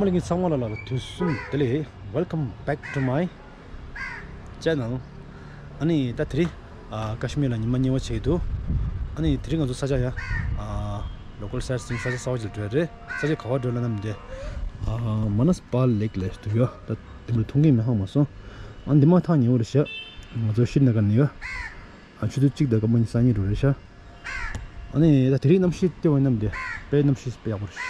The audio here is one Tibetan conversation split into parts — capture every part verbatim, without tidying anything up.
ལྷན་རྒྱས་ཚང་མ་ལ་ལ་དུས་གསུམ་བདེ་ལེགས། Welcome back to my channel. ཨ་ནི་ད་དེ་རིང་ཨ་ཀ་ཤི་མིར་ལ་ཉི་མ་གཉིས་པ་བྱས་འདུག་ཨ་ནི་དེ་རིང་ང་ཚོ་ས་ཆ་ཡ་ཨ་local sightseeing ས་ཆ་གསར་པ་ཅིག་ལ་འགྲོ་ཡ་རེད། ས་ཆ་ག་པར་འགྲོ་ལབ་ན་འདི་ཨ་Manas Bal Lake ལ་འདུག་ཡ། ད་དེ་མི་མཐོང་གི་མེད་ཧ་མ་སོང་། ཨ་འདི་མ་ཐག་ཉེ་བོ་རེད་ཤག་ང་ཚོ་ཤྲི་ན་གར་ནས་ཡ། ཨ་ཆུ་ཚོད་གཅིག་དང་སྐར་མ་ཉི་ཤུ་རྩ་གཉིས་འགྲོ་རེད་ཤག་ཨ་ནི་ད་དེ་རིང་གནམ་གཤིས་བལྟས་པ་ཡིན་ན་འདི་དཔེ་གནམ་གཤིས་དཔེ་ཡག་པོ་རེད་ཤག་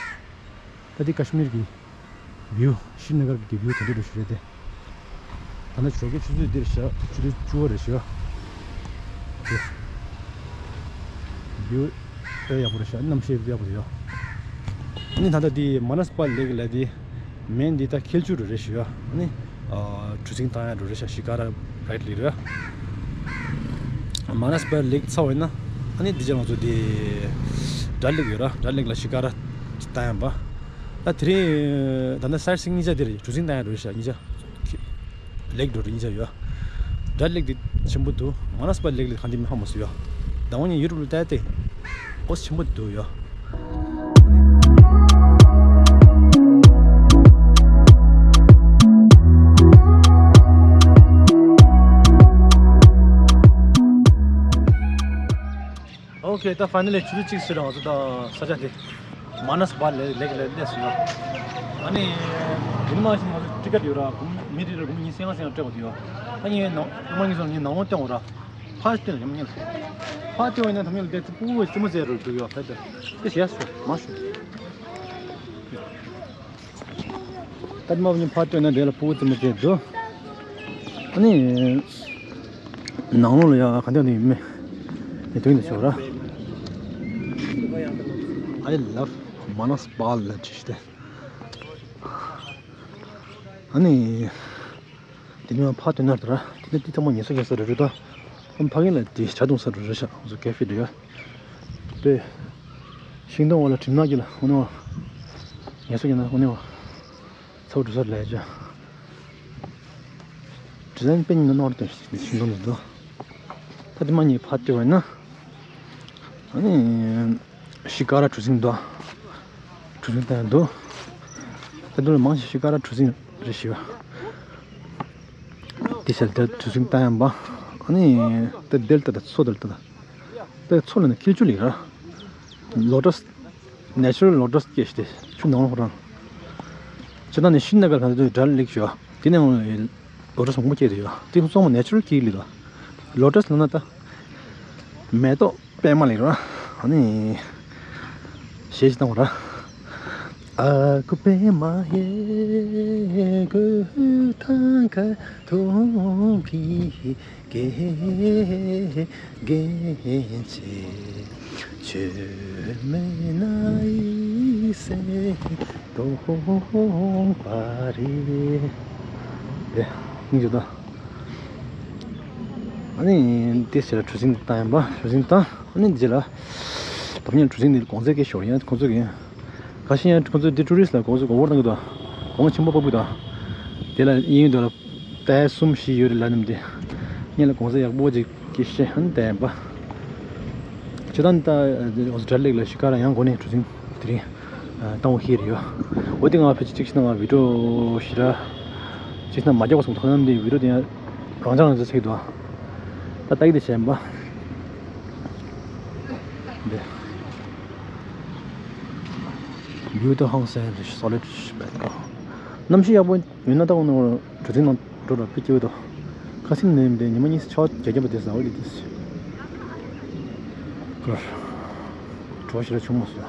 ད་འདི་ཀ་ཤི་མིར་གྱི་view ཤྲི་ན་གར་གྱི་view དེ་འདྲ་རེད་ཤག་རེད་དེ། ད་ནི་ཞོགས་ཀའི་ཆུ་ཚོད་འདིར་ཤག་ཆུ་ཚོད་བཅུ་པ་རེད་ཤག་དེ་view དཔེ་ཡག་པོ་རེད་ཤག་གནམ་གཤིས་དཔེ་ཡག་པོ་རེད་ཡ། ཨ་ནི་ད་ལྟ་འདི་Manas Bal Lake ལ་འདི། མེན་འདི་ད་ཁེལ་ཆུ་རུ་རེད་ཞུ་ཡ། ཨ་ནི་ཨ་གྲུ་གཟིངས་བཏང་ཡ་རུ་རེད་ཤག་ཤི་ཀ་ར་རའིཌ་ལི་ར། Manas Bal Lake ཚར་བ་ཡིན་ན་ཨ་ནི་འདི་རྗེས་ང་ཚོ་འདི་Dal Lake ཡོད་ར། Dal Lake ལ་ཤི་ཀ་ར་བཏང་ཡ་པ། ད་དེ་རིང་ད་ལྟ་sightseeing གཉིས་ཆ་འདི་རེད། གྲུ་གཟིངས་བཏང་ཡ་རུ་རེད་ཤག་གཉིས་ཆ། Lake འགྲོ་རིང་ཆ་ཡོད། Dal Lake དེ་ཆེན་པོ་འདུག Manas Bal Lake ལས་གང་དེ་མི་ཧ་མ་སོ་ཡོད། ཟླ་བ་ཉིན་YouTube ལ་བལྟས་ཏེ། ཨོ་ཆེན་པོ་འདུག་ཡོད། Okay ད་finally ཆུ་ཚོད་གཅིག་ཟིན་རང་ཚོ་ད་ས་ཆ་དེ། Manas Bal Lake ལ་སླེབས་སོང་ཡ། ཨ་ནི། དེ་ནི་མ་ཤེས་ང་ཚོ་ཊི་ཀེ་ཊི་ཡོད་ར། གུང་མི་རེ་རེ་གུང་མི་ཉིས་སེང་ལྔ་སེང་ལྔ་སྤྲད་དགོས་འདུག་ཡ། ཨ་ནི་ནང་མ་ཉིས་སོང་ནི་ནང་ལོགས་སྟོན་དགོས་ར། ཕར་སྟོན་ཡམ་ཉལ། ཕར་སྟོན་ཡིན་ན་དམ་ཉལ་དེ་ཕྲུ་གུ་རྩེད་མོ་རྩེ་རུ་འདུག་ཡ་ཕར་དེ། དེ་ཞེས་སོ་མ་ཤོད། ད་མ་བུ་ཉིན་ཕར་སྟོན་ན་དེ་ལ་ཕྲུ་གུ་རྩེད་མོ་རྩེ་འདུག་ཨ་ནི། ནང་ལོགས་ལ་ཡ་ག་འདྲ་ནི་མེད། དེ་དོན་དུ་ཆོག་ར། I love Manas Bal ལ་ཅི་ཞིག་དེ། ཨ་ནི། དེ་ནས་ཕར་དོན་ན་དེ་ར། དེ་ནས་དེ་ཚང་མ་ཉལ་ས་ཉལ་ས་རེད་རེད་ད། ཨམ་ཕ་གི་ལ་དེ་ཇ་འཐུང་ས་རེད་རེད་ཤག་ང་ཚོ་ཀེ་ཧྥེ་རེད་ཡ། དཔེ། ཤིང་སྡོང་འོག་ལ་གྲིབ་ནག་གི་ལ་འོ་ནི་བ། ཉལ་ས་ཉལ་ན་འོ་ནི་བ། ཚ་བོ་འགྲོ་ས་རེད་ལས་ཅག་ཌི་ཛའིན་དཔེ་ཉིན་ནོར་ནོར་དང་ཤིང་སྡོང་འདུག་ད་དེ་མ་ཉལ་ཕར་སྟོན་བས་ན། ཨ་ནི། ཤི་ཀ་ར་གྲུ་གཟིངས་འདུག་གྲུ་གཟིངས་བཏང་འདུག་ད་དུང་མང་ཆེ་ཤི་ཀ་ར་གྲུ་གཟིངས་རེད་ཤི་བ། དེ་ཤར་དེར་གྲུ་གཟིངས་བཏང་ཡང་པ། ཨ་ནི། དེ་དེར་ལྟ་ད་མཚོ་དེར་ལྟ་ད། དེ་མཚོ་ལ་ནི་ཁིལ་ཆུ་ལི་ར། ལོ་ཊས། ནེ་ཅུ་རལ་ལོ་ཊས་སྐྱེས་ཤི་དེ་ཆུ་ནང་ལོགས་རང་། ཅི་ད་ནི་ཤི་ན་གར་གང་དུ་འདྲ་ལེགས་ཤི་བ། དེ་ནས་ལོ་ཊས་མང་པོ་སྐྱེས་དེ་ཡོད། དེ་ཚང་མ་ནེ་ཅུ་རལ་ཁིལ་ལི་ར། ལོ་ཊས་ལ་ན་ད། མེ་ཏོག་པད་མ་ལེགས་ར། ཨ་ནི། གཞས་ཤིག་བཏང་བ་ར། ཨ་ཁུ་པད་མ་ཧེ་ཁུ་ཐང་ཁ་ཐུང་ཕི་གེ་གེ་ཆེ་ཆོས་མེད་ན་ཡི་སེ་དོང་པ་རེ། དེ་སྙིང་རྗེ་ད། ཨ་ནི་དེ་ཕྱིར་གྲུ་གཟིངས་བཏང་ཡིན་པ། གྲུ་གཟིངས་བཏང་། ཨ་ནི་འདི་རྗེས་ལ་དམ་ཉམས་གྲུ་གཟིངས་འདི་གོང་ཚད་སྐྱེ་ཤོར་ཡང་ཁོང་ཚོ་གི་ཁ་ཤས་ཡང་ཁོང་ཚོ་འདི་ཊུ་རི་སི་ལ་གོང་ཚད་གོ་བོར་བཏང་གི་འདུག་གོང་ཆེན་པོ་ཕོག་གི་འདུག་དེ་ལ་དབྱིན་ཡུལ་དུ་ལ་ཏའི་གསུམ་བཞི་ཡོད་རེད་ལ་ནམ་དེ་སྔོན་ལ་གོང་ཚད་ཡག་པོ་ཅིག་སྐྱེ་ཤེས་ཨ་ནི་བསྡད་ཡིན་པ། ཁྱེད་རང་ད་ཨོ་སི་ཊྲེ་ལི་ཡ་ལ་ཤི་ཀ་ར་ཡང་གོ་ནས་གྲུ་གཟིངས་དེ་རིང་བཏང་བ་ཤེས་རེད་ཡོད། འོ་དེ་ང་ཕལ་ཆེར་གཅིག་ཤི་ན་ང་བི་ཌི་ཡོ་ཞེ་དྲག་གཅིག་ཤི་ན་མ་རྒྱག་པ་སོང་ཐོག་ནམ་དེ་བི་ཌི་ཡོ་དེ་ཡང་རང་འཇགས་རང་འཇགས་ཚིག་འདུག་ད་ལྟ་གི་དེ་བྱས་པ། འདི་Beautiful Hong San Solid Bangkok གནམ་གཤིས་ཡག་པོ། ཡོད་ན་ད་འོ་ན་གྲུ་གཟིངས་ནང་འགྲོ་ར་དཔེ་སྐྱིད་པོ་འདུག་ཁ་སང་ནས་འདི་ཉི་མ་གཉིས་ཆར་པ་རྒྱག་རྒྱག་པ་དེ་ཟ་བ་ལི་དེ་སི་ཀར་གྲོ་ཞིག་ལ་བྱུང་མ་སོང་།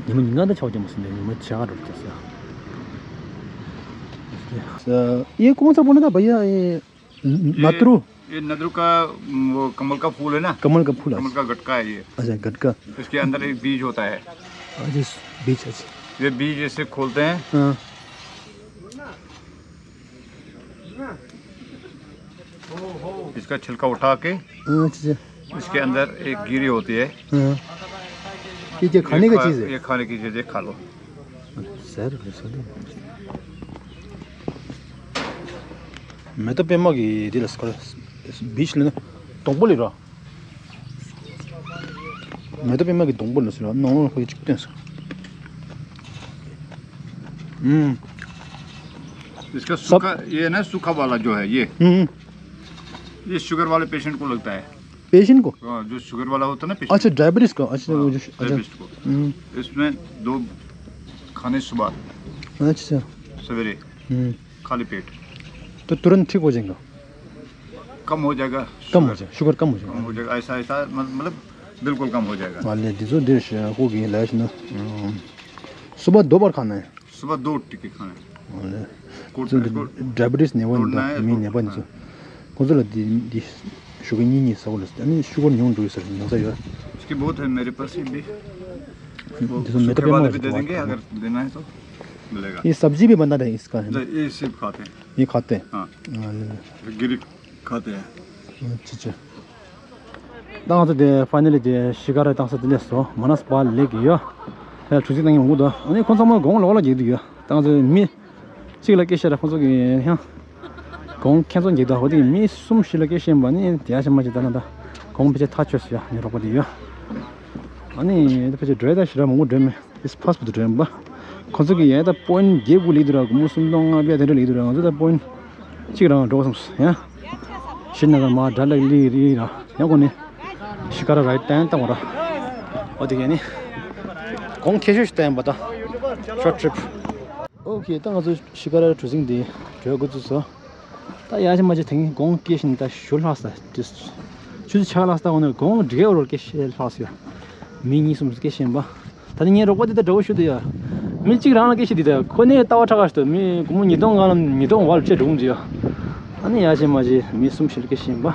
ཉི་མ་ཉིན་གང་ད་ཆར་པ་རྒྱག་མ་སོང་ནས་ཉི་མ་ཆར་པ་འགྲོ་རྒྱག་སོང་། ये कौन सा बोला था भैया? ये ये, नतरू? ये नतरू का, वो कमल का फूल है ना? कमल का फूल, कमल का गटका है ये। अच्छा, गटका। इसके अंदर एक बीज होता है। अच्छा, बीज, अच्छा। ये बीज ऐसे खोलते हैं। हाँ। इसका छिलका उठा के, अच्छा, अच्छा। इसके अंदर एक गिरी होती है। हाँ। ये क्या खाने ये का खा-, चीज़ है? ये खाने की चीज़ है, खा लो। Sir, sir. མེ་ཏོག་པད་མ་གི་འདི་ལ་སྐོར་བིཆ་ལ་ན་སྡོང་པོ་ལས་ར། མེ་ཏོག་པད་མ་གི་སྡོང་པོ་ལ་ཟེར་བ་ནང་ལོགས་ཁོ་ཡི་གཅིག་བསྟན་སོང་། हम्म। इसका सब सूखा, ये ना सूखा वाला जो है, ये, हम्म। ये शुगर वाले पेशेंट को लगता है। पेशेंट को? हाँ, जो शुगर वाला होता है ना पेशेंट। अच्छा, डायबिटीज का? अच्छा, हाँ, वो जो, अच्छा। डायबिटीज को। हम्म। इसमें दो खाने सुबह। अच्छा। सवेरे। हम्म। खाली पेट। तो तुरंत ठीक हो जाएगा? कम हो जाएगा। कम हो शुगर। जाए, शुगर कम हो जाएगा। कम हो जाएगा, ऐसा, ऐसा, मतलब, बिल्कुल कम हो जाएगा। हाँ, ले, दीजिए, दे, श-, हो गई, लाइस ना। हम्म। सुबह दो बार खाना है। सुबह दो टिक्की खाना है। हाँ, ले। कोट-, तो कोट-, डायबिटीज नहीं हुआ, तोड़ना है, नहीं, तो, नहीं हुआ, हाँ। कौन सा लग-, दी, दी, शुगर नहीं, नहीं, सब लग-, नहीं, शुगर नहीं होना चाहिए, सर, नहीं होता यार। इसकी बहुत है मेरे पास, ये भी। वो जैसे सूखे मेरे पे वाले मत भी दे देंगे, अगर देना है तो मिलेगा। ये सब्जी भी बना रहे हैं इसका, है ना? नहीं, ये सिर्फ खाते हैं। ये खाते हैं? हाँ। हाँ, ले, ले। गिरी खाते हैं। अच्छा, अच्छा। ད་ང་ཚོ་དེ་ཕ་ནེ་ལི་དེ་ཤི་ཀ་ར་བཏང་ས་དེ་ལས་སོ་མ་ནས་པ་ལེགས་ཡོད། ཧེ་གྲུ་གཟིངས་བཏང་ཡོང་གི་འདུག་ཨ་ནི་ཁོང་ཚང་མ་གོང་ལོག་ལ་འགྱེལ་དུ་ཡོད། ད་ང་ཚོ་མི་གཅིག་ལ་སྐད་བཤད་ར་ཁོང་ཚོ་གི་ཡང་གོང་ཁྱེད་ཚོ་འགྱེལ་འདུག་འོ་དེ་གི་མི་གསུམ་བཞི་ལ་སྐད་བཤད་པ་ནི་དེ་ཡ་ཞེ་མ་ཞེ་ད་ན་ད་གོང་ཕལ་ཆེར་ཐག་ཆོད་སོ་ཡ་ནི་རོགས་པ་དེ་ཡོད། ཨ་ནི་ཕལ་ཆེར་འགྲོ་ཡ་ད་ཞེ་དྲག་མང་པོ་འགྲོ་མེད། It's possible to remember. ཁོ་ཚོ་གི་ཡ་ད་པོ་ཡིན་བརྒྱད་དགུ་ལེགས་འདུག་ར། སྒོར་མོ་སུམ་སྟོང་ལྔ་བརྒྱ་དེ་འདྲ་ལེགས་འདུག་ར། ང་ཚོ་ད་པོ་ཡིན་གཅིག་རང་འགྲོ་སོང་ཡ། ཤི་ན་ག་མ་དྲ་ལག་ལི་རི་ར་ཡང་གོ་ནི་ཤི་ཀ་ར་རའི་ཊན་བཏང་བ་ར། འོ་དེ་གས་ནི་གོང་ཁེ་ཤོས་ཤིག་བཏང་པ་ད་ཤོར་ཊི་ཊི་རིབ། ཨོ་ཁེ། ད་ང་ཚོ་ཤི་ཀ་ར་གྲུ་གཟིངས་འདི་བྲོས་འགོ་བཙུགས་སོ། ད་ཡ་ཞེ་མ་ཞེ་དེང་གོང་སྐྱེས་ཤིང་ད་ཞུ་ལྷག་ས་དེ་ཆུ་ཚོད་ཆ་ལྷག་ས་ད་འོ་ན་གོང་འདྲེ་འོར་སྐྱེས་ཤེས་ལྷག་ས་ཡ། མི་གཉིས་གསུམ་སྐྱེས་ཤེས་པ། ད་ནི་ངའི་རོགས་པ་དེ་ད་འདྲ་བོ་ཞུ་དུ་ཡ། མི་གཅིག་རང་ལ་སྐྱེས་ཤེས་དེ་ད་ཁོ་ནས་ལྟ་བ་ཁྲག་ཁ་ཞིག་ཏུ་མི་སྒོར་མོ་ཉིས་སྟོང་ལྔ་ལམ་ཉིས་སྟོང་བར་ཆད་འགྲོ་གི་འདུག་ཡ། ཨ་ནི་ཡ་ཞེ་མ་ཞེ་མི་གསུམ་ཞིག་ལ་སྐྱེས་ཤེས་པ། ཨ་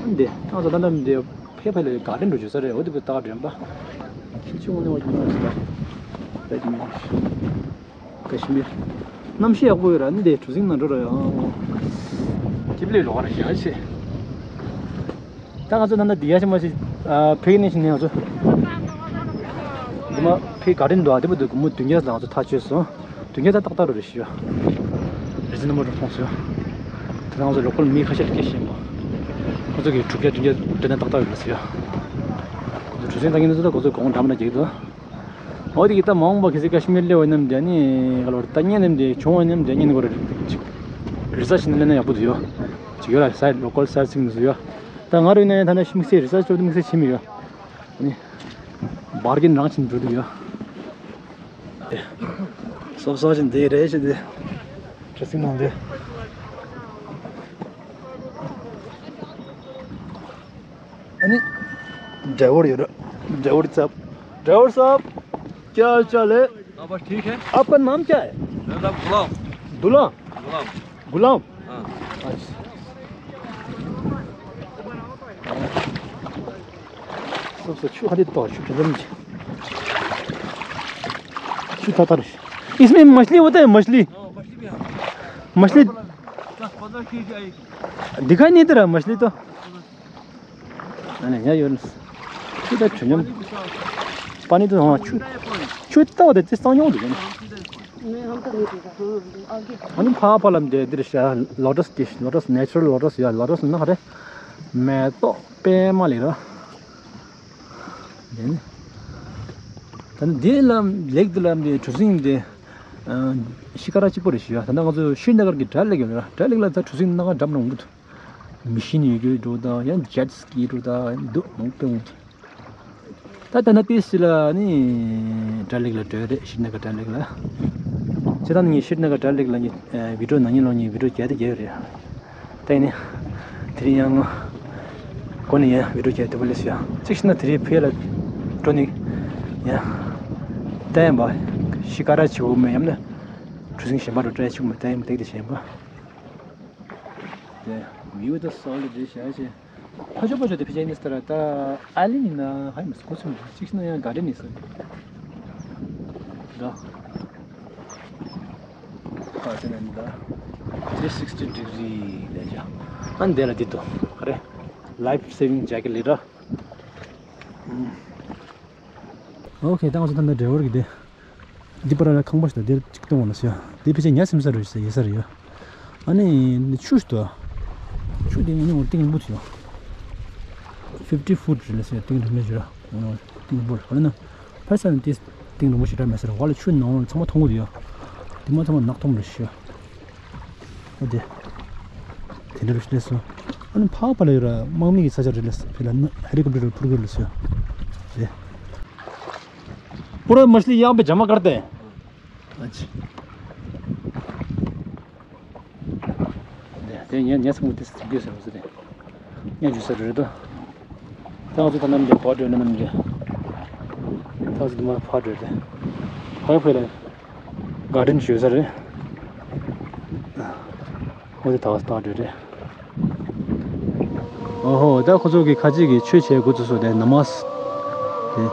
ནི་དེ་ད་ང་ཚོ་ད་ལྟ་མི་དེ་ཕེ་ཕ་ལ་ག་རེ་འགྲོ་རྒྱུ་ས་རེད། འོ་དེ་བུ་ད་དྲན་པ། ཁྱི་ཆུང་ནས་བ་ཡིན་ན་ད་དེ་མི། ཀ་ཤི་མིར། གནམ་གཤིས་ཡག་པོ་ཡོད་ར། ནི་དེ་གྲུ་གཟིངས་ནང་འགྲོ་ར་ཡང་། ཀིབ་ལེ་ལོག་ར་ཡ་ཆེ། ད་ང་ཚོ་ད་ལྟ་འདི་ཡ་ཆེ་མ་ཆེ། ཕེ་ནི་ཤི་ནི་ང་ཚོ། འདི་མ་ཕེ་ག་རེ་འདུག་ཨ། དེ་མ་འདུག་གོ་མོ་དུས་འགྱངས་ལ་ང་ཚོ་ཐག་ཆོད་སོང་། དུས་འགྱངས་ད་ཏག་ཏག་རུ་རེ་ཤི་ཡ། རི་ཛི་ནི་མོ་རུ་ཕོངས་སོང་། ད་ང་ཚོ་ལོ་ཀལ་མི་ཁ་ཤས་སྐད་ཤེས་མོ། ཁོ་ཚོ་གི་དྲུག་བརྒྱ་བདུན་བརྒྱ་སྤྲད་ན་ཏག་ཏག་ཡོད་ལ་ཟེར་ཡ། ཁོ་ཚོ་གྲུ་གཟིངས་ད་གིན་ཚོ་ད་ཁོ་ཚོ་གོང་འགྲམ་ན་རྒྱག་འདུག་འོ་དེ་གི་ད་མ་འོངས་པ་གལ་སྲིད་ཀ་ཤི་མིར་སླེབས་པ་ཡིན་ན་འདི་ནི་ག་ལོར་ད་ཉན་ནམ་འདི་བྱུང་བ་ཡིན་ན་འདི་ཉན་གོ་རེ་ཅིག་རི་སར་ཆི་ནི་ལེན་ན་ཡག་པོ་འདུག་ཡོ། ཅིག་ཡོ་ར་སའི་ལོ་ཀལ་སའི་ཚིག་འདི་ཡོ། ད་ང་རུ་ཡིན་ན་ཡང་ད་ནི་དམིགས་བསལ་རི་སར་ཆི་དམིགས་བསལ་བྱེད་མི་ཡོ། ཨ་ནི་བར་གྱི་རང་ཆེན་འགྲོ་འདུག་ཡོ། སོབ་སོབ་ཅིག་འདི་རེད་ཅིག་འདི་གྲ་ཚིག་ནང་འདི། ཨ་ནི་ཌ་རའི་ཝར་ཡོད་ར། ཌ་རའི་ཝར་ཚབ། ཌ་རའི་ཝར་ཚབ། क्या हाल चाल है? हाँ, बस ठीक है। आपका नाम क्या है? मेरा नाम गुलाम। दुलाम? गुलाम। गुलाम? हाँ। अच्छा। सब से छू हटे तो छू जम। छू था तर। इसमें मछली होता है, मछली? हाँ, मछली भी है। मछली दस पन्द्रह केजी आएगी। दिखाई नहीं दे रहा मछली तो। ཨ་ནི་ཉ་ཡོད། ཆུ་ད་ཆུ་ཉམས། པ་ནི་དུ་ཧང་ཆུ། ཆུ་ལྟ་བ་དེ་ཙི་སང་ཉུང་འདུག་ཨ་ནི་ཕ་ཕ་ལམ་དེ་འདིར་ཤ་ལོ་ཊས་དེ་ལོ་ཊས་ནེ་ཅུ་རལ་ལོ་ཊས་ཡ་ལོ་ཊས་ན་ཧ་རེ། མེ་ཏོག་པད་མ་ལི་ར། དེ་ནི། ད་ནི་དེ་ལམ་ལེགས་དེ་ལམ་དེ་གྲུ་གཟིངས་དེ། ཤི་ཀ་ར་གཅིག་པོ་རེད་ཤི་ཡ། ད་ནི་ང་ཚོ་ཤྲི་ན་གར་གྱི་སྦྲ་ལེགས་ཡོད་ར། སྦྲ་ལེགས་ལ་ད་གྲུ་གཟིངས་ན་ག་འགྲམ་རུང་གི་འདུག་མི་ཤིན་ཡོད་རྒྱུ་འགྲོ་དང་ཡང་ཇེ་ཊི་སི་ཀི་འགྲོ་དང་འདུག་མང་པོ་འདུག་ད་ད་ན་ཏི་སི་ལ་ནི་སྦྲ་ལེགས་ལ་འགྲོ་རེད། ཤྲི་ན་གར་སྦྲ་ལེགས་ལ། ཁྱེད་རང་ནི་ཤྲི་ན་གར་སྦྲ་ལེགས་ལ་ནི་བི་ཌིའོ་ནང་ཉིན་ལོ་ནི་བི་ཌིའོ་རྒྱག་དེ་རྒྱག་རེད། ད་ནི་དེ་རིང་ཡང་གོ་ནི་ཡང་བི་ཌིའོ་རྒྱག་དེ་བ་ལེ་སི་ཡ་གཅིག་ཤི་ན་དེ་རིང་ཕེ་ལ་འགྲོ་ནི་ཡང་ད་ཡང་བ་ཤི་ཀ་ར་ཆེ་བོ་མེད་ཡམ་ན་གྲུ་གཟིངས་གཞན་པ་འགྲོ་སྤྲད་ཆུག་མ་ད་ཡང་མ་ཏེག་དེ་གཞན་པ། དེ་view the solid རེད་ཤག་ཅེ། ཕ་ཆོ་ཕ་ཆོ་དེ་ཕི་ཅེ་ནི་སྟ་ར་ད་ཨ་ལི་ནི་ན་ཧ་མི་སི་གོ་ཚུན་གཅིག་ཤི་ན་ཡང་ག་རེ་ནི་སི་ད་ཁ་ཅེ་ནི་ད་three sixty degree རེད་ཤག་ཨན་དེ་ལ་དེ་ཏོ་ག་རེ་life saving jacket ལི་ར། ཨོ་ཁེ། ད་ང་ཚོ་ད་ལྟ་ཌ་རའི་ཝར་གི་དེ། འདི་པར་ལ་ཁང་པ་ཞིག་དང་དེར་གཅིག་གཏོང་བ་ལ་ཟེར། དེ་ཕལ་ཆེར་ཉ་སིམ་ས་རུ་ཟེར་ཡོད་ས་རེད་ཡ། ཨ་ནི་ཆུ་ཞིག་འདུག་ཆུ་དེ་ངོ་མ་གཏིང་རིང་པོ་ཞིག་ཡོད། fifty foot རེད་ལ་ཟེར། གཏིང་རིང་པོ་ཞིག་ར། ངོ་མ་གཏིང་རིང་པོ་རེད། ཨ་ནི་ཕར་ས་ནས་དེ་གཏིང་རིང་པོ་ཞིག་ར་མེད་ས་རེད། ང་ལ་ཆུ་ནང་ལ་ཚང་མ་མཐོང་གི་འདུག་ཡ། དེ་མ་ཚང་མ་ནག་ཐོམ་རེད་ཤག་ཨ་དེ། དེ་འདྲ་རེད་ཤག་ལས་སོ། ཨ་ནི་ཕག་པ་ལ་ཡོད་ར་དམག་མི་གི་ས་ཆ་རེད་ལས་སོ། ཕེ་ལ་ན་ཧེ་ལི་ཀོབ་ཊར་འཕུར་གི་ལས་སོ། དེ། पूरा मछली यहाँ पे जमा करते हैं। अच्छा। དེ་ངས་ངས་ཚང་མ་དེ་ཚིག་དགོས་ཟེར་བ་ཟེར་ཏེ། ངས་ཇུས་ཟེར་རེད་དོ། ད་ང་ཚོ་ད་ནམ་རྒྱུན་ཕར་འགྲོ་ན་ནམ་རྒྱུན། ད་ང་ཚོ་དེ་མར་ཕར་འགྲོ་དེ། ཕ་ཡི་ཕུ་ལ་ག་ཌེན་ཞུ་ས་རེད། ཨོ་དེ་ད་ང་ཚོ་ཕར་འགྲོ་རེད། ཨོ་ཧོ། ད་ཁོ་ཚོ་གི་ཁ་ཆེ་གི་ཆོས་བྱེད་དགོས་ཚུལ་སོགས་དེ་ནམ་མ་སི། དེ།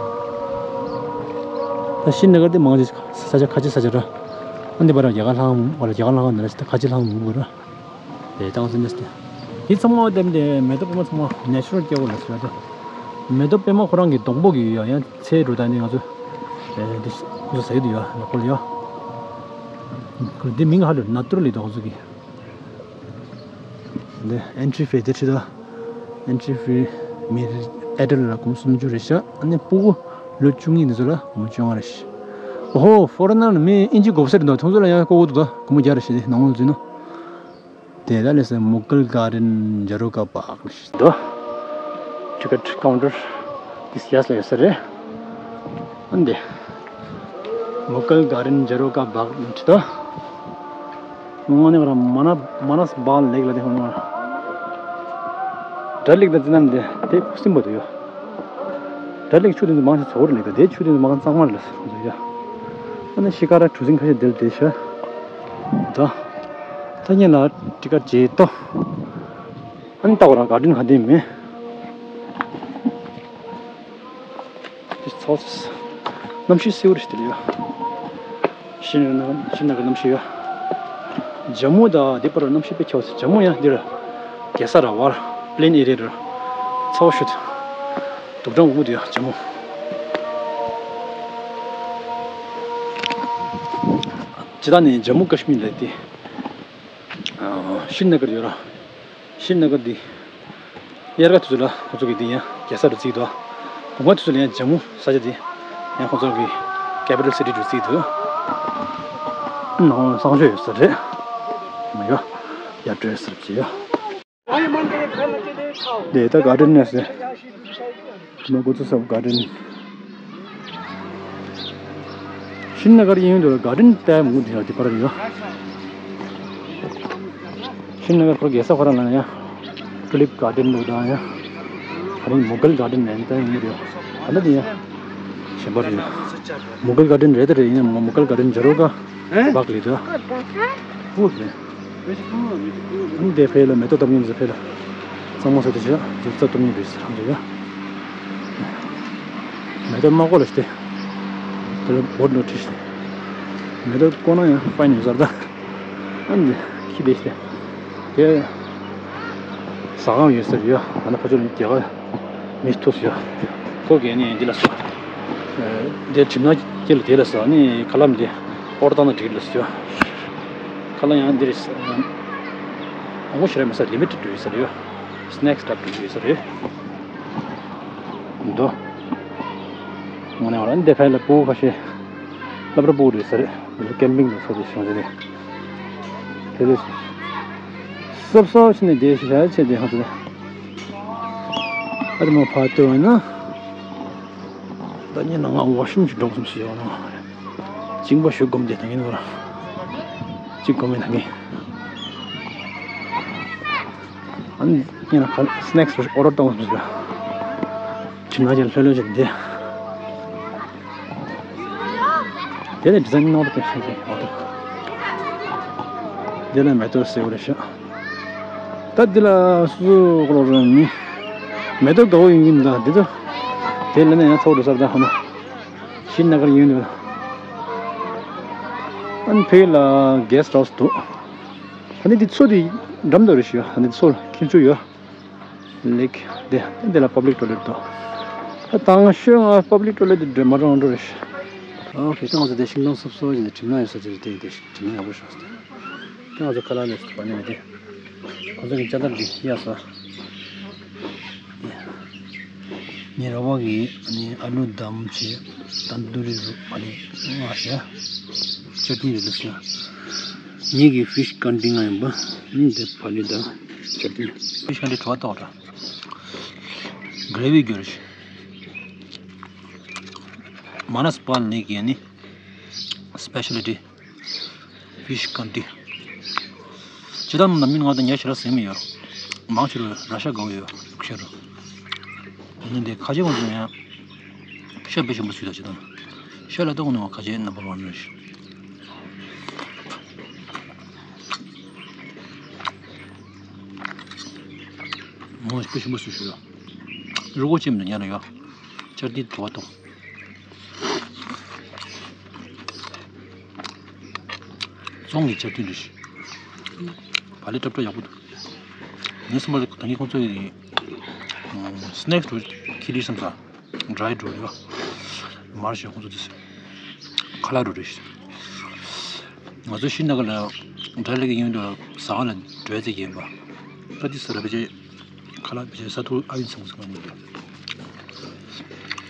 ད་ཤི་ན་གར་དེ་མང་ཆེ་ས་ཆ་ཁ་ཆེ་ས་ཆ་ར། ཨ་འདི་པར་རྒྱ་གར་ལྷང་བ་ལ་རྒྱ་གར་ལྷང་ནས་ཁ་ཆེ་ལྷང་མི་དགོས་ར། དེ་དང་སེམས་ཅན་དེ། དེ་ཚང་མ་དེ་མེ་ཏོག་པད་མ་ཚང་མ་ནེ་ཅུ་རལ་སྐྱེ་བོ་ལ་ཟེར་བ་དེ། མེ་ཏོག་པད་མ་ཁོ་རང་གི་སྡོང་པོ་གི་ཡོད་ཡང་ཚེ་རུ་དང་ནི་ང་ཚོ། དེ་ཁོ་ཚོ་ཟ་གི་འདུག་ཡ་ལ་ཁོ་ལ་ཡ། ཁོ་དེ་མིང་ཧ་ལོ་ནཱ་ཏུ་ར་ལི་དང་ཁོ་ཚོ་གི། དེ་ཨེན་ཊི་རི་ཕི་དེ་ཁྲིད་དོ། ཨེན་ཊི་རི་ཕི་མི་ཨེ་ཌལ་ལ་སྒོར་སུམ་ཅུ་རེད་ཤག་ཨ་ནི་སྤུ་གུ་ལོ་བཅུ་གཉིས་འདི་ཚོ་ལ་སྒོར་བཅོ་ལྔ་རེད་ཤག་ཨོ་ཧོ། ཕོ་རེ་ནར་མི་ཨིན་ཇི་གོ་བ་ས་རེད་འདུག་ཁོང་ཚོ་ལ་ཡང་ལྐོག་གུ་འདུག་ད་སྒོར་བརྒྱ་རེ་བྱས་ཏེ་ནང་ལོགས་འཛུལ་ན། དེ་ད་ལས་སེ་མུ་གལ་གར་ཌེན་ཇ་རོ་ཀ་པཱག་ལ་ཤི་འདུག་ཊི་ཀེ་ཊི་ཀའུན་ཊར་དེ་སི་ཡ་སི་ལ་ཡོད་ས་རེད། ཨ་འདི་མུ་གལ་གར་ཌེན་ཇ་རོ་ཀ་པཱག་ལ་ཁྲིད་དོ། དངོས་གནས་རང་མ་ན་མ་ན་སི་བཱལ་ལེག་ལ་དེ་ཧོང་བ། སྒྲ་ལེགས་དང་ཙི་ནམ་དེ་དེ་སིམ་པོ་དུ་ཡོད། སྒྲ་ལེགས་ཆུ་དེ་ཚོ་མང་ཆེ་ཚོ་རེད་ལེགས་དང་དེ་ཆུ་དེ་ཚོ་མང་གཙང་མ་རེད་ལ་སོང་ཚོ་ཡ། ཨ་ནི་ཤི་ཀ་ར་གྲུ་གཟིངས་ཁ་ཤས་དེ་ལ་དེ་ཤ། ད་ད་ཉིན་ལ་ཊི་ཀ་ཊི་བརྗེད་དོ། ཨ་ནི་ལྟ་བ་རང་གར་ཌེན་ག་དེ་མེད། འདི་ཚོ་གནམ་གཤིས་སེའུ་རེ་ཞིག་དེ་ལ་ཡོད། ཤི་ན་ཤི་ན་གར་གནམ་གཤིས་ཡོད། ཇམ་མུ་དང་འདི་བར་གནམ་གཤིས་དཔེ་ཁྱད་པར་ཅན། ཇམ་མུ་ཡང་འདིར་རྒྱལ་ས་ར་བར་པི་ལེན་ཨེ་རི་ཡ་ར་ཚ་བ་ཤུད་དུག་སྦྲང་འུ་དུ་ཡོད་ཇམ་མུ། ཇི་ལྟར་ནི་ཇམ་མུ་ཀ་ཤི་མིར་ལ་དེ་ཤི་ན་གར་ཡོད་ར། ཤི་ན་གར་འདི། དབྱར་ཁ་དུས་ཚོད་ལ་ཁོ་ཚོ་གི་འདི་ཡང་རྒྱལ་ས་རུ་བརྩིས་འདུག་དགུན་ཁ་དུས་ཚོད་ལ་ཡང་ཇམ་མུ་ས་ཆ་འདི་ཡང་ཁོ་ཚོ་གི་ཀེ་པི་ཊལ་སི་ཊི་རུ་བརྩིས་འདུག་ནང་གསང་སྤྱོད་ཡོད་ས་རེད། མ་ཡོད། ཡར་འགྲོ་ཡ་ཟེར་བྱས་ཡོད། དེ་ད་གར་ཌེན་ནས་ཟེར། མ་གོ་ཚོད་ས་གར་ཌེན། ཤི་ན་གར་ཡིན་དུས་གར་ཌེན་ལྟ་མུ་དེ་ཡང་དེ་པར་ཡོད། ཤི་ན་གར་ཁོར་རྒྱལ་ས་ཁོ་རང་ལ་ཡང་ཊུ་ལིབ་གར་ཌེན་འདུག་དང་ཡང་ཨ་རིང་མུ་གལ་གར་ཌེན་ནས་ལྟ་མུ་དེ་ཡང་ད་ལྟ་དེ་ཡང་གཞན་པ་རེད། མུ་གལ་གར་ཌེན་རེད་དེ་རེད། ཡིན་ནའང་མུ་གལ་གར་ཌེན་ཇ་རོ་ཀ་བག་ལི་དུ་ཨུ་རེད། ཨུ་དེ་ཕེ་ལ་མེ་ཏོག་བཏབ་མཁན་ཟེར་ཕེ་ལ། གཙང་མ་ཟེར་དེ་བྱས་རྒྱུག་རྩྭ་བཏབ་མཁན་རེད་ཟེར་ཧང་ཟེར་ཡ། མེ་ཏོག་མ་བཀོག་ལ་ཤི་སྟེ། དེ་ལ་བོད་ནོ་ཁྲིད་ཤི་སྟེ། མེ་ཏོག་བཀོག་ན་ཡང་ཕའིན་ཡོད་ཟེར་ད། ཨ་ནི་ཁྱི་དེ་ཤི་སྟེ། དེ། ཟ་ཁང་ཡོད་ཟེར་ཡ། ཨ་ན་ཕ་ཆོས་ལ་རྒྱ་གར་མི་ཐུག་ཟེར་ཡ། ཁོ་གས་ནི་འདི་ལ་སོ། དེ་གྲིབ་ནག་ཁྱེར་ལ་དེ་ལ་སོ། ཨ་ནི་ཁ་ལམ་དེ་ཨོར་བཏང་ན་འགྲིག་ལ་སོ། ཁ་ལ་ཡང་འདིར། ཨ་ངོ་ཤེས་ར་མི་ས་ལི་མི་ཊེཌ་ཡོད་ས་རེད། སི་ནེག་སི་ལབ་ཡོད་ས་རེད། འདོ། ངོ་ནས་བ་ལ་འདི་ཕལ་ལ་སྤུ་གུ་ཁ་ཤས། སློབ་གྲྭ་སྤུ་གུ་རེད་ས་རེད། འདི་ལ་ཀེམ་པིང་དུ་ཚོགས་ཏེ་བྱུང་ས་རེད། དེ་ལས། སོབ་སོབ་ཕྱིན་ནས་བསྡད་ཤི་ཤ་ཆེ་དེ་ཧང་ཚ་རེད། ཨ་རི་མོ་ཕ་ཏོ་ན། ད་ཉིན་ན་ང་ཝ་ཤིང་ཞིག་འགྲོ་སོང་ཞིག་ཡོང་ན། གཅིན་པ་ཞུ་སྒོམ་དེ་ད་ངན་བར། གཅིག་སྒོམ་མེད་ད་ངན། ཨ་ནི་ཉིན་ན་ཁ་སི་ནེག་སི་ཨོར་ཌར་བཏང་སོང་ཞིག་གྲིབ་ནག་ཅན་ལྷོད་ལྷོད་ཅན་དེ། དེ་ནས་ཌི་ཛའིན་ནོར་དེ་ཤིང་ཅན་ཨོ་ཏོ། དེ་ལ་མེ་ཏོག་སེ་བ་རེ་ཤ། ད་འདི་ལ་སུ་གོ་རོ་མི། མེ་ཏོག་དགའ་བོ་ཡིན་གྱི་འདུག་འདི་ཚོ། དེ་ལ་ནས་ཡང་ཚོགས་འགྲོ་ས་རེད་ད་ཧ་ན། ཤི་ན་གར་ཡིན་འདུག་ཨ་ནི་ཕེ་ལ་གེ་སི་ཊི་ཧའུ་སི་འདུག་ཨ་ནི་འདི་ཚོ་འདི་འགྲམ་དུ་རེ་ཤི་ཡོད། ཨ་ནི་ཚོ་ཁྱིམ་ཚུ་ཡོད། ལེགས་འདི་འདི་ལ་པབ་ལིག་ཊོ་ལེཊ་འདུག་ད་དང་ཤོས་ང་པབ་ལིག་ཊོ་ལེཊ་འདི་འགྲོ་མ་འགྲོ་འགྲོ་རེ་ཤི། ཨོ་ཁེ། ད་ང་ཚོ་དེ་ཤིང་སྡོང་སོབ་སོབ་ཡིན་དེ་གྲིབ་ནག་ཡོད་ས་ཅིག་རེད། དེ་དེ་གྲིབ་ནག་ཡག་པོ་ཤོག་སྟེ། ད་ང་ཚོ་ཁ་ལག་ལས་སུ་བ་ནི་མི་དེ། ཁོ་ཚོ་གི་ཅ་ལག་འདི་གཡར་སོ། ངའི་རོགས་པ་གིས་ནི་ཨ་ལུ་དམ་བྱས་ཏན་ཏུ་རི་རུ་བ་ནི་ང་ཤ། ཅར་ནི་རེད་ལབ་ཤག་ངེད་ཀྱི་ཕིཤ་ཀན་ཊི་ང་ཡིན་པ། ཨ་ནི་དེ་བག་ལེབ་དང་ཅར་ནི། ཕིཤ་ཀན་ཊི་བྲོ་བ་ཏོག་འདྲ། གྷི་རེ་ཝི་རྒྱུ་རེད། མ་ན་སི་པཱལ་ནི་གི་ནི་སི་པེ་ཤལ་ཊི་ཕིཤ་ཀན་ཊི། སྤྱིར་བཏང་ནང་མི་ང་དང་ཉ་ཞེ་དྲག་ཟིན་མི་ཡོད། མང་ཆེ་རུ་ར་ཤ་དགའ་བོ་ཡོད། ཤ་རུ། ཡིན་ནའི་ཁ་ཆེ་ཁོང་ཚོ་ཡང་ཤ་དཔེ་ཞིམ་པོ་བཟོས་ད་སྤྱིར་བཏང་། ཤ་ལ་ལྟོགས་ནས་ཁ་ཆེ་ནམ་བར་ཝན་རེད། མོ་དཔེ་ཞིམ་པོ་བཟོས་ཤག་རུ་གོ་ཅེམ་དུ་ཉར་ཡོད། ཅར་ནི་བྲོ་བ་ཏོག་རྫོང་གི་ཅར་ནི་རེད། བག་ལེབ་སྲབ་སྲབ་ཡག་པོ་འདུག་ངའི་བསམ་པར་ད་ནི་ཁོང་ཚོ་ཡི་སི་ནེག་སི་རུ་ཁྱེར་དུས་བསམ་ས། ཌ་རའི་རུ་རེད་བ། མར་ཞིག་ཁོང་ཚོ་དེ་ཁ་ལག་རུ་རེད། ང་ཚོ་ཤྲི་ན་གར་ལ་ཌལ་ལེག་ཡིན་དུས་ཟ་ཁང་ལ་འགྲོ་ཡ་ཙིག་ཡིན་པ། ད་དེ་ས་ར་བེ་ཅེ་ཁ་ལག་བེ་ཅེ་ས་ཐུར་ཨ་ཡིན་ཚང་ཚང་མ་ཡིན་པ།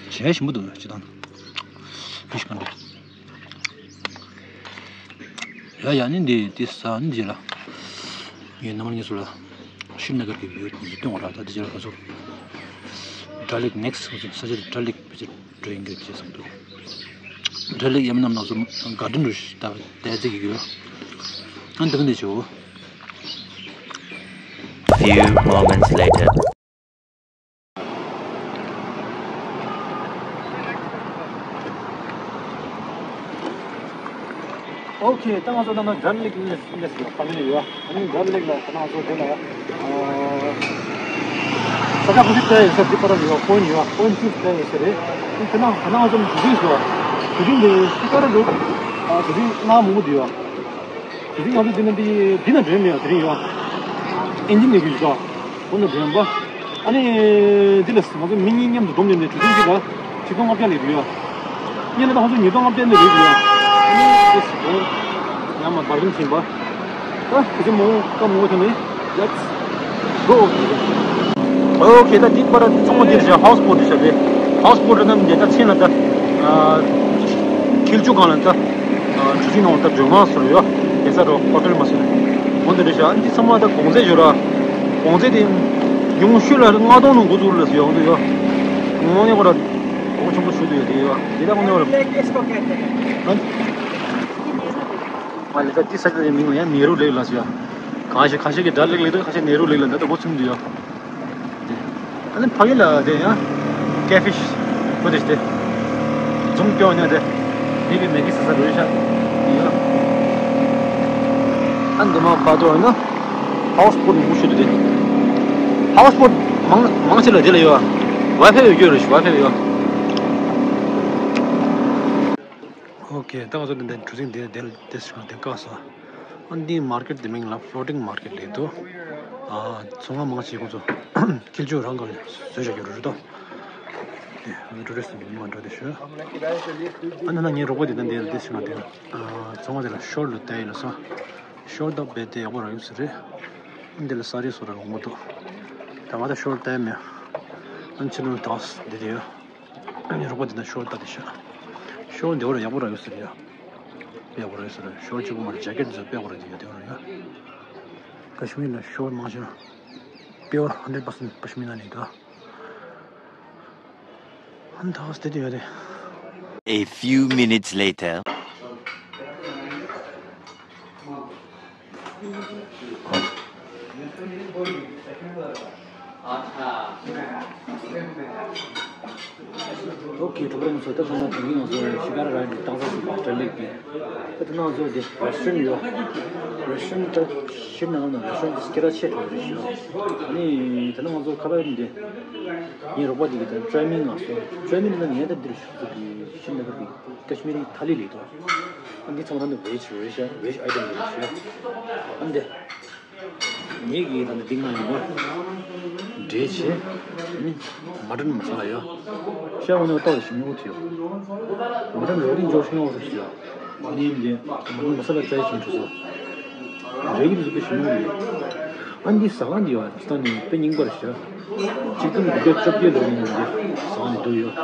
བྱས་ཞིམ་པོ་འདུག་སྤྱིར་བཏང་། ཕིཤ་ཀན་ཊི། ཡ་ཡ་ནི་འདི་འདི་ས་ནི་འདི་ལ། ངས་རྣམ་པ་གཉིས་ཚོ་ལ་ཤྲི་ན་གར་གྱི་ཝིའུ་འདི་སྟོན་བ་ར། ད་འདི་ལ་ཁོ་ཚོ་ཌལ་ལེག་ནེག་སི་ཁོ་ཚོ་ས་ཆ་དེ་ཌལ་ལེག་བེ་ཅེ་འགྲོ་ཡིན་གྱི་ཅེས་གསུངས་འདུག་ཌལ་ལེག་ཡ་མི་རྣམས་ནང་ཚོ་གར་ཌེན་རུ་ཞིག་ད་བལྟས་ཙིག་གི་ཡོད། ཨ་འདི་ག་འདི་བྱོས། Few moments later. ཨོ་ཁེ། ད་ང་ཚོ་ད་ནང་ཌལ་ལེག་ལ་སླེབས་ཡོད། ཨ་ནི་ཌལ་ལེག་ལ་ད་ང་ཚོ་དེ་ལ་ས་ཆ་ཁ་ཤས་བལྟས་ཡོད་ས། འདི་པར་ཡོད། པོ་ཡིན་ཊི་ཡོད། པོ་ཡིན་ཊི་ཊུ་བལྟས་ཡོད་ས་རེད། ཨ་ནི་དེ་ནང་ད་ང་ཚོ་གྲུ་གཟིངས་ཡོད། གྲུ་གཟིངས་འདི་ཤི་ཀ་ར་འདུག་གྲུ་གཟིངས་ལྔ་མང་པོ་འདི་ཡོད། དེ་རིང་ང་ཚོ་འདི་ན་འདི་འདི་ན་འགྲོ་མེད་ཡ། དེ་རིང་ཡོད། ཨིན་ཇི་ནས་གི་ཡོད། འོ་ན་འགྲོ་ཡ་པ། ཨ་ནི་འདི་ལ་ང་ཚོ་མི་གཉིས་མཉམ་དུ་འཛོམས་ནས་ནས་གྲུ་གཟིངས་འདི་ལ་ཆིག་སྟོང་ལྔ་བརྒྱ་ལས་རེད་ཡོད། གཉིས་ན་ད་ང་ཚོ་ཉིས་སྟོང་ལྔ་བརྒྱ་ལས་རེད་ཡོད། ཨ་ནི་ཡ་མ་བར་རིམ་ཕྱིན་པ། ད་དེ་ཚོ་མོ་ཀ་མོ་ཐོན་ནས། Let's go. ཨོ་ཁེ། ད་འདི་པར་ཚང་མ་འདིར་བཞག་ཧའུ་སི་བོ་ཊི་བཞག་པས། ཧའུ་སི་བོ་ཊི་རྣམས་འདི་ད་ཚན་ལ་ད་ཁིལ་ཆུ་གང་ལ་ད་གྲུ་གཟིངས་ནང་ད་སྒྲོལ་མ་སོར་ཡོད། དེ་ས་རོ་ཧོ་ཊེལ་མ་སོར་འོན་ཏེ་རེད་ཤག་འདི་ཚང་མ་ད་གོང་ཚད་ཡོད་ར། གོང་ཚད་དེ་ཉུང་ཤོས་ལ་ལྔ་སྟོང་ནང་འགོ་འཛུགས་ལ་ཡོད་འདུག་ཡོད། ངོ་ནས་ཁོ་ར་གོང་ཆེན་པོ་ཞུ་འདུག་ཡོད་དེ་ཡོད། དེ་ད་ངོ་ནས་ཁོ་ར། ཨ་ལེ་ད་འདི་ས་ཆ་དེ་མིང་ལ་ཡང་ནེ་རུ་ལེག་ལ་ཟེར་ཡ། གང་ཞིག་ཁ་ཤས་ཀྱིས་ཌལ་ལེག་ལེག་འདུག་ཁ་ཤས་ནེ་རུ་ལེག་ལ་འདི་ལྟ་བུ་ཚུམ་འདུག་ཡ། དེ། ཨ་ནི་ཕ་གི་ལ་དེ་ཡང་ཀེ་ཕིཤ་བོ་དེ་དེ། འཛུམ་སྐྱོ་ནས་དེ། མི་གི་མེ་གི་ཟ་ས་རུ་ཤ། ཡ། ཨ་འདི་མ་པ་ཏོ་ན། ཧའུ་སི་བོ་ཊི་མང་པོ་ཞིག་འདུག་དེ། ཧའུ་སི་བོ་ཊི་མང་མང་ཆེ་ལ་དེ་ལ་ཡོད། ཝའི་ཕའི་ཡོད་རེད་ཤག་ཝའི་ཕའི་ཡོད། ཨོ་ཁེ། ད་ང་ཚོ་འདི་འདྲ་གྲུ་གཟིངས་འདི་འདི་འདི་ཞིག་འདི་བཀག་སོང་། ཨ་འདི་མར་ཀེཊ་འདི་མིང་ལ་ཕློ་ཊིང་མར་ཀེཊ་ལབ་འདུག་ཨ་ཚོང་ཁང་མང་ཆེ་ཁོང་ཚོ་ཁྱི་ལྕོག་རང་གིས་བཟོས་བཞག་རྒྱུ་རེད་དོ། དེ་ཨ་ནི་ཊུ་རི་སི་ཊི་མང་འགྲོ་དེ་ཤོད། ཨ་ནི་ན་ངའི་རོགས་པ་འདི་ན་འདི་འདི་ཞིག་འདི་ཨ་ཚོང་ཁང་འདི་ལ་ཤོར་ལ་བལྟས་ཡིན་ལ་སོང་། ཤོར་ད་བལྟས་ཏེ་ཡག་པོ་རག་ཡོད་ས་རེད། ཨ་འདི་ལ་ས་རིས་སོ་ར་ལོང་མོ་འདུག་ད་ང་ད་ཤོར་བལྟས་མེད། ཨ་ནི་ཕྱི་ནང་དྭགས་འདི་དེ་ཡོད། ཨ་ནི་རོགས་པ་འདི་ན་ཤོར་ལྟ་དེ་ཤ། ཤོར་འདི་བར་ཡག་པོ་རག་ཡོད་ཟེར་ཡ། དཔེ་ཡག་པོ་རག་ཡོད་ཟེར། ཤོར་གཅིག་པོ་མ་རེད། ཇེ་ཀེཊ་འདི་ཚོ་དཔེ་ཡག་པོ་རག་འདི་ཡོད་དེ་བར་ཡ། ཀ་ཤི་མིར་ལ་ཤོར་མང་ཤོས་དཔེ་ཡག་པོ་ཧན་ཌེཌ་པར་སེན་ཊི་ཀ་ཤི་མིར་ན་ནི་དོ། ཧན་ཐག་སྟེ་དེ་ཡོད་དེ། A few minutes later. ཨོ་ཁེ། གྲོགས་པོ་ཚོ། ད་ཐ་ན་དེང་གི་ང་ཚོ་ཤི་ཀ་ར་རའི་ཌི་བཏང་ས་ཟིན་པ་ཌལ་ལེག་གི། ད་ཐ་ན་ང་ཚོ་དེ་རེ་སི་ཊོ་རན་ཊི་ཡོད། རེ་སི་ཊོ་རན་ཊི་ད་ཤི་ན་ང་ཚོ་རེ་སི་ཊོ་རན་ཊི་སྐད་གྲགས་ཆེ་དྲགས་རེད་ཤི་ཡོད། ཨ་ནི་ད་ནི་ང་ཚོ་ཁ་པར་འདི་ངའི་རོགས་པ་དེ་གི་ད་ཊི་རའི་མིང་ང་སོ། ཊི་རའི་མིང་ན་ངས་ད་འདིར་ཤི་ཀ་ཤི་མིར་གི་ཀ་ཤི་མིར་གི་ཐ་ལི་ལབ་འདུག་ཨ་འདི་ཚང་མ་ད་ནི་བེཇ་རེད་ཤག་བེཇ་ཨའི་ཊེམ་རེད་ཤག་ཨ་འདི། ངེད་ཀྱིས་ད་ནི་འདི་ང་ཡིན་པ། འབྲས་བྱས། ནི། མ་ཊན་མ་ས་ལ་ཡོད། ཤ་འོ་ནས་ཏོག་ཞིམ་ཉོ་ཐུབ་ཡོད། མ་ཊན་རོ་ཏིང་འཇོག་ཤིང་འོ་ཟེར་ཞུ་ཡོད། ཨ་ནི་འདི་མ་ཊན་མ་ས་ལ་ཙའི་ཞིམ་ཐུབ་སོ། འབྲས་ཀྱི་འདི་ཚོ་དཔེ་ཞིམ་ཉོ་ཡོད། ཨ་འདི་ཟ་ཁང་འདི་ཡོད། ད་ནི་དཔེ་རྙིང་པ་རེད་ཤག་གཅིག་སྟོང་དགུ་བརྒྱ་བཅོ་བརྒྱད་ལོ་ཡིན་འདི་ཟ་ཁང་འདི་འདུག་ཡོད།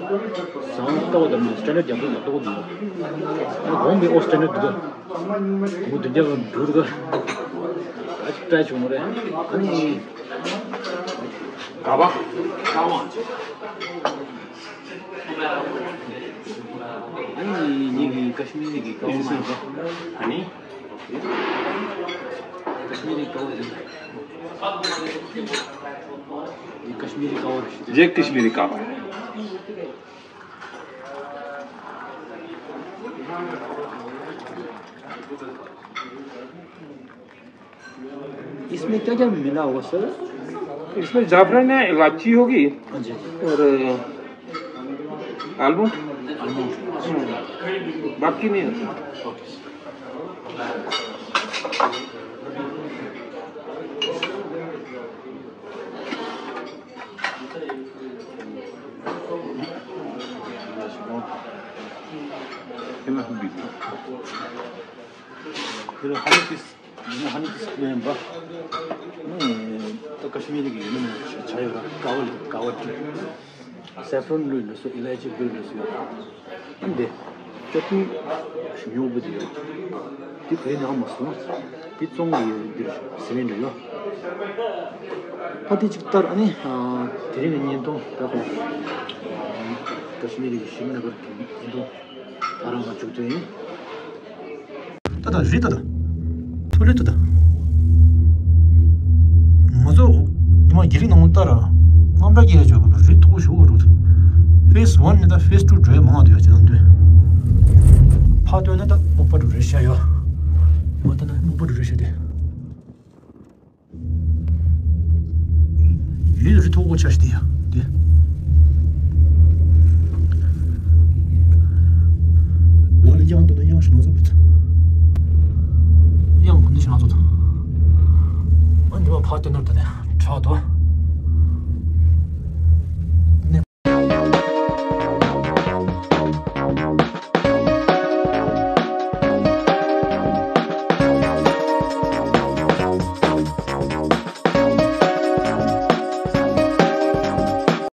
ཟངས་ལྟ་བུ་དང་སི་ཊན་ཌར་རྒྱབ་ལོགས་ལ་ལྟོགས་འདུག་ཨ་གོང་མའི་ཨོ་སི་ཊན་ཌར་འདུག་ག་གོང་མ་བདུན་བརྒྱ་ལ་འགྲོ་འདུག་ག་ཨ་ཅིག་ཏྲའི་བྱུང་མ་རེད། ཨ་ནི། ག་བ། ག་བ། ཨ་ནི་ངེད་ཀྱི་ཀ་ཤི་མིར་གྱི་ཀ་བ་མ་ཡིན་པ། ཨ་ནི། ཀ་ཤི་མིར་གྱི་ཀ་བ་ཡིན། ཀ་ཤི་མིར་གྱི་ཀ་བ་རེད། ये कश्मीरी कावा है। इसमें क्या क्या मिला हुआ सर? इसमें जाफरान है, इलायची होगी। हाँ जी, हाँ जी। और आलमंड। आलमंड। हम्म, बाकी नहीं होता। ད་ཀ་ཤི་མིར་གྱི་ཡིན་ན་ཆ་ཡོད་ར། ཀ་བ་ཀ་བ་ཏི། སེ་ཕ་རོན་བླུགས་ཡོད་ལ་སོ། ཨི་ལའི་ཅི་བླུགས་ཡོད་ལ་སོ་ཡོད། ཨ་འདི་ཅོ་ཊི་ནི་ཉོ་དགོས་དེ་ཡོད། དེ་ག་རེ་ནང་མ་སོང་། དེ་བཙོང་གི་ཡོད། འདིར་སི་མེན་ཊི་ཡོད། ད་དེ་གཅིག་ལྟར། ཨ་ནི་དེ་རིང་གི་བརྙན་ཐུང་ད་ཁོ་ཀ་ཤི་མིར་གྱི་ཤྲི་ནི་གར་གྱི་བརྙན་ཐུང་ད་རང་ལ་མཇུག་སྡོད་ཡིན། ད་ད་རི་ད་ད། ཐོ་ལེ་ད་ད། ང་ཚོ་ཉི་མ་བརྒྱད་རིང་ནང་ལྟར་རྔམ་དྲག་སྐྱེ་ཡ་བྱོས་པ་རི་མཐོ་པོ་ཞེ་པོ་འགྲོ། ཕེ་སི་ཝན་ནས་ད་ཕེ་སི་ཊུ་འགྲོ་ཡ་མང་བ་འདུག་ཡ། ཅི་ལྟར་འདུག་ཕར་སྟོན་ན་ད་སྨུག་པ་འདྲ་རེ་ཤར་ཡོད། ཉི་མ་ལྟ་ན་སྨུག་པ་འདྲ་རེ་ཤར་ཏེ། ཡུལ་རི་མཐོ་པོ་ཆགས་ཤིག་དེ་ཡ་དེ། ལ་ལ་གཡང་དུ་ན་གཡང་ཞིག་ང་ཚོ་བུད། གཡང་གོ་ནི་ཞིག་ང་ཚོ་དང་། ཨ་འདི་བ་ཕ་དེ་ནོར་དུ་ནས་ཁྲག་ཏུ།